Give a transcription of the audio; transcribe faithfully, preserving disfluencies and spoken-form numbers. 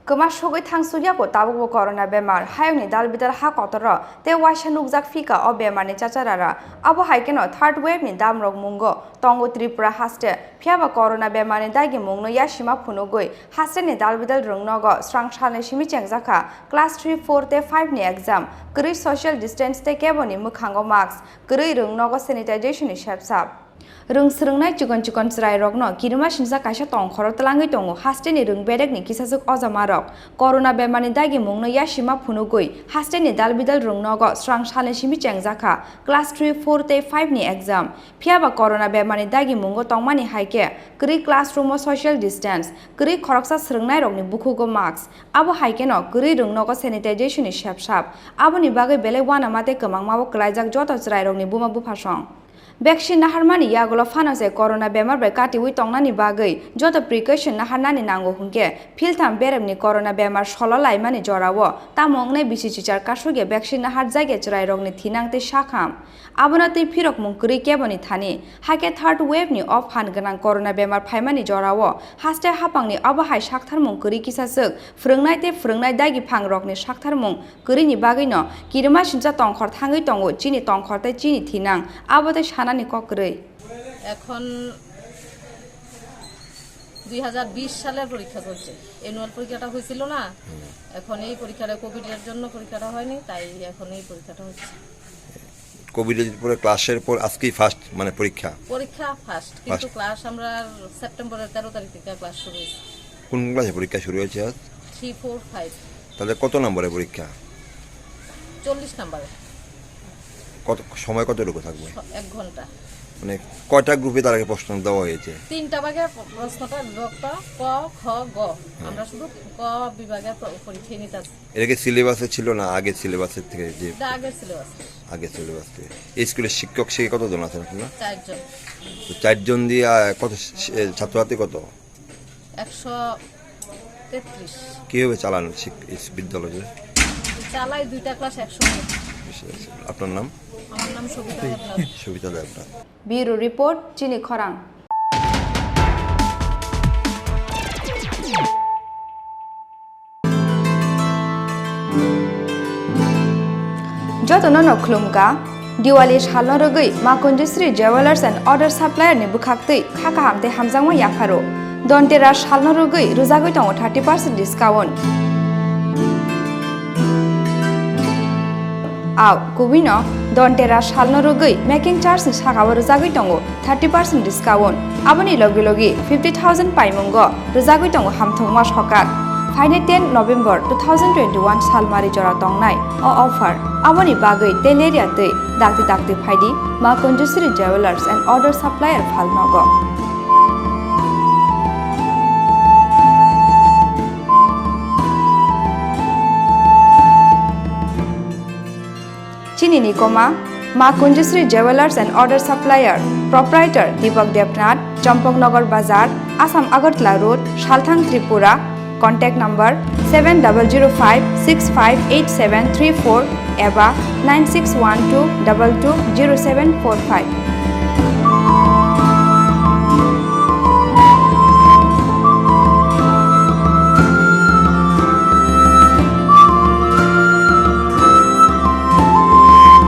Kwma sugwi thangsukyago tabukbo corona bemar, hayungni dalbidal ha kotoro tei waisa nukjak phika o bemarni chacharara. Abo hai kheno third wave ni damrok mungo tongo Tripura haste. Phiyaba corona bemarni dagimungno yasima phunugwi hasteni dalbidal rwngnogo srang salni simi chengjakha class three, four tei five ni exam. Kwrwi social distance tei keboni mwkhango mask, kwrwi rwngnogo sanitization ni sepsap. Rwng swrwngnai chikon chikon chwrairokno kirima singsa kaisa tongkhoro twlangwi tongo hasteni rwng bedekni kisaswk ojamarok. Corona bemarni dagimungno yasima phunugwi hasteni dalbidal rwngnogo srang salni simi chengjakha class three, four tei five ni exam. Phiyaba corona bemarni dagimungo tongmani hai khe kwrwi classroom o social distance, kwrwi khoroksa swrwngnairokni bukhugo mask, abo hai kheno kwrwi rwngnogo sanitization ni sepsap. Aboni bagwi belai uanama tei kwmangmao kwlaijak joto chwrairokni buma buphasong. Vaccine naharmani yagulo phano se corona bemar bai katiwi tongnani bagwi joto precaution naharnani nango hwnkhe philtham beremni corona bemar solo laimani jorao tamo wngnai bisi chichar kasugya vaccine naharjakya chwrairokni thinang tei sakham. Abono tei phirokmung kwrwi keboni thani, hakhe third wave ni o phan gwnang corona bemar phaimani jorao haste hapangni obo hai saktharmung kwrwi kisaswk phwrwngnai tei phwrwngnai dagiphangrokni saktharmung kwrwini bagwino kirima singcha tongkhor thangwi tongo chini tongkhor tei chini thinang, abo tei sanani kok kwrwi. এখন দুই হাজার বিশ সালের পরীক্ষা চলছে। অ্যানুয়াল পরীক্ষাটা হয়েছিল না? এখন এই পরীক্ষাটা কোভিডের জন্য পরীক্ষাটা হয়নি, তাই এখন এই পরীক্ষাটা হচ্ছে। কোভিডের পরে ক্লাসের পর আজকেই ফার্স্ট, মানে, পরীক্ষা? পরীক্ষা ফার্স্ট, কিন্তু ফার্স্ট। ক্লাস আমরা সেপ্টেম্বরের তেরো তারিখ থেকে ক্লাস শুরু হয়েছে। কোন কোন ক্লাসে পরীক্ষা শুরু হয়েছে আজ? Three, four, five. তাহলে কত নম্বরের পরীক্ষা? চল্লিশ নম্বরে। কত সময়, কতটুকু থাকবে? স-, এক ঘন্টা। মানে, কয়টা গ্রুপে তার আগে প্রশ্ন দেওয়া হয়েছে? তিনটা ভাগে প-, প্রশ্নটা বিভক্ত, ক, খ, গ। হ্যাঁ। আমরা শুধু ক বিভাগে প-, পরীক্ষা নিতে আসি। এটা কি সিলেবাসে ছিল না, আগে সিলেবাসের থেকে যে? এটা আগের সিলেবাস। আগে সিলেবাস থেকে। এই স্কুলের শিক্ষক শিক্ষিকা কতজন আছেন আপনারা? চারজন। তো চারজন দিয়ে, আহ, কত শি-, এ, ছাত্রছাত্রী কত? একশো তেত্রিশ। কিভাবে চালান শিক-, এই বিদ্যালয়? চালাই দুইটা ক্লাস একসঙ্গে। বুঝতে পারছি। আপনার নাম? আমার নাম সবিতা দেবনাথ। সবিতা Debnath. Bureau report, Chini Khorang. Jotono no khulumkha, Diwali salno rwgwi Ma Kunjusri Jewellers and Other Supplier ni bwkhaktwi kha kaham tei hamjakma yapharo. Dhanteras salno rwgwi rwjagwi tongo thirty percent discount. Au kubui no Dhanteras salno rwgwi making charge ni saka o rwjagwi tongo thirty percent discount. Aboni logi logi fifty thousand paimungo rwjagwi tongo hamthwngma sokat. Phainai ten November two thousand twenty-one salmari jora tongnai o offer. Aboni bagwi tei lerya twi dakti dakti phaidi Ma Kunjusri Jewellers and Other Supplier phalnogo. Chini ni koma, Ma Kunjusri Jewellers and Other Supplier, Proprietor Deepak Debnath, Champaknagar Bazar, Assam Agartala Road, Salthang, Tripura. Contact number seven double zero five six five eight seven three four eba nine six one two double two zero seven four five.